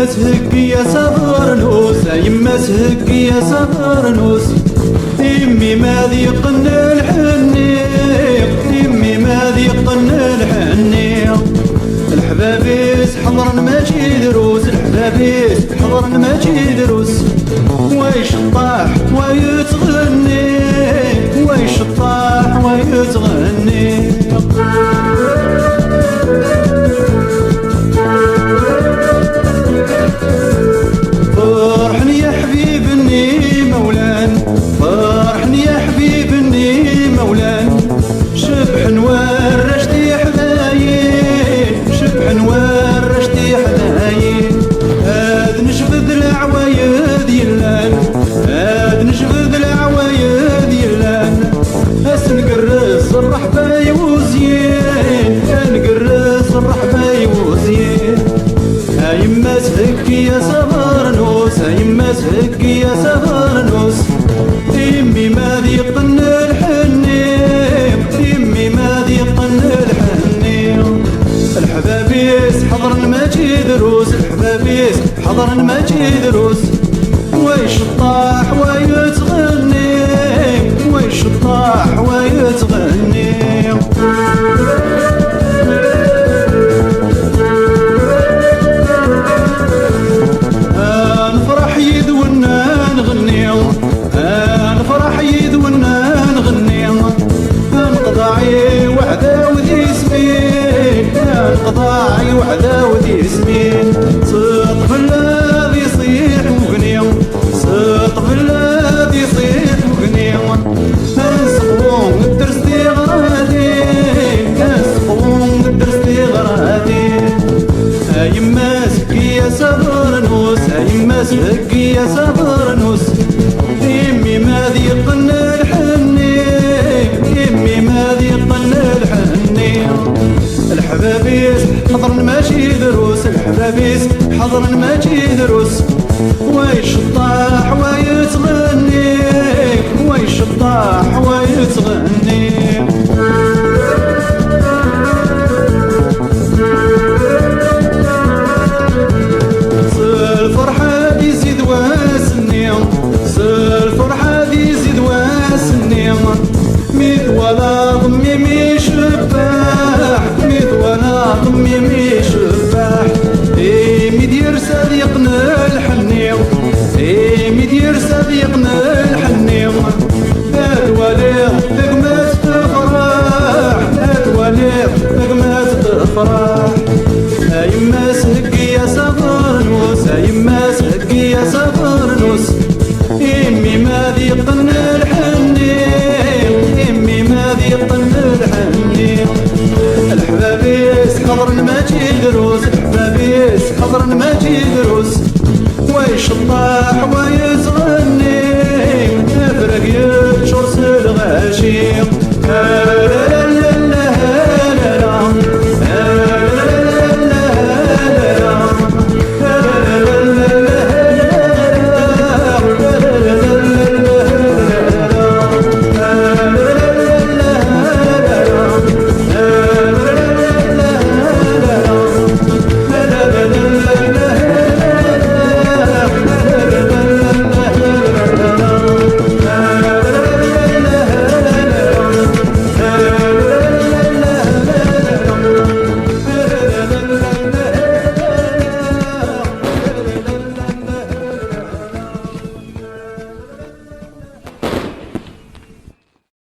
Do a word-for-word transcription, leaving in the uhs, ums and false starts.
Theggi-as abernus, a yemma-s, heggi-as abernus. Imi ma ad yeqqen lḥenni, imi ma ad yeqqen lḥenni. Leḥbab-is ḥeḍren mačči drus, leḥbab-is ḥeḍren mačči drus. Wa iceṭṭaḥ, wa yettɣenni, wa iceṭṭaḥ, wa yettɣenni. Ferḥen yaḥbiben imawlan, ferḥen yaḥbiben imawlan. Cebḥen warrac tiḥdayin, cebḥen warrac tiḥdayin. Ad nejbed leɛwayed yellan, ad nejbed leɛwayed yellan. Ad s-ngerrez rreḥba i wuzyin, ad ngerrez rreḥba i wuzyin. A yemma-s, heggi-as abernus, a yemma-s, heggi-as abernus. Imi ma ad yeqqen lḥenni, imi ma ad yeqqen lḥenni. Leḥbab-is ḥeḍren mačči drus, leḥbab-is ḥeḍren mačči drus. Wa iceṭṭaḥ, wa yettɣenni, wa iceṭṭaḥ, wa yettɣenni. Ad nefreḥ yid-wen, ad nɣenni, ad nefreḥ yid-wen, ad nɣenni. Ad neqḍeɛ i weɛdaw d ismin, ad neqḍeɛ i weɛdaw d ismin. S ṭṭbel ad iṣiḥ ugni, s ṭṭbel ad iṣiḥ ugni. Ad nseqwu dders tiɣradin, ad nseqwu dders tiɣradin. A yemma-s, heggi-as abernus, a yemma-s, heggi-as abernus. Imi ma ad yeqqen lḥenni, imi ma ad yeqqen lḥenni. Leḥbab-is ḥeḍren mačči drus, leḥbab-is ḥeḍren mačči drus. Wa iceṭṭaḥ, wa yettɣenni, wa iceṭṭaḥ, wa yettɣenni. S lferḥ ad izid wass-nni, s lferḥ ad izid wass-nni. Mi twalaḍ mmi-m icebbeḥ, mi twalaḍ mmi-m icebbeḥ. Imi d-yers ad yeqqen lḥenni, imi d-yers ad yeqqen lḥenni. Ad twaliḍ gma-s tefreḥ, ad twaliḍ gma-s tefreḥ. A yemma-s, heggi-as abernus, a yemma-s, heggi-as abernus. Imi ma ad yeqqen lḥenni, imi ma ad yeqqen lḥenni. Leḥbab-is ḥeḍren mačči drus, leḥbab-is ḥeḍren mačči drus. Wa iceṭṭaḥ, wa yettɣenni, afrag yeččur s lɣaci. Ara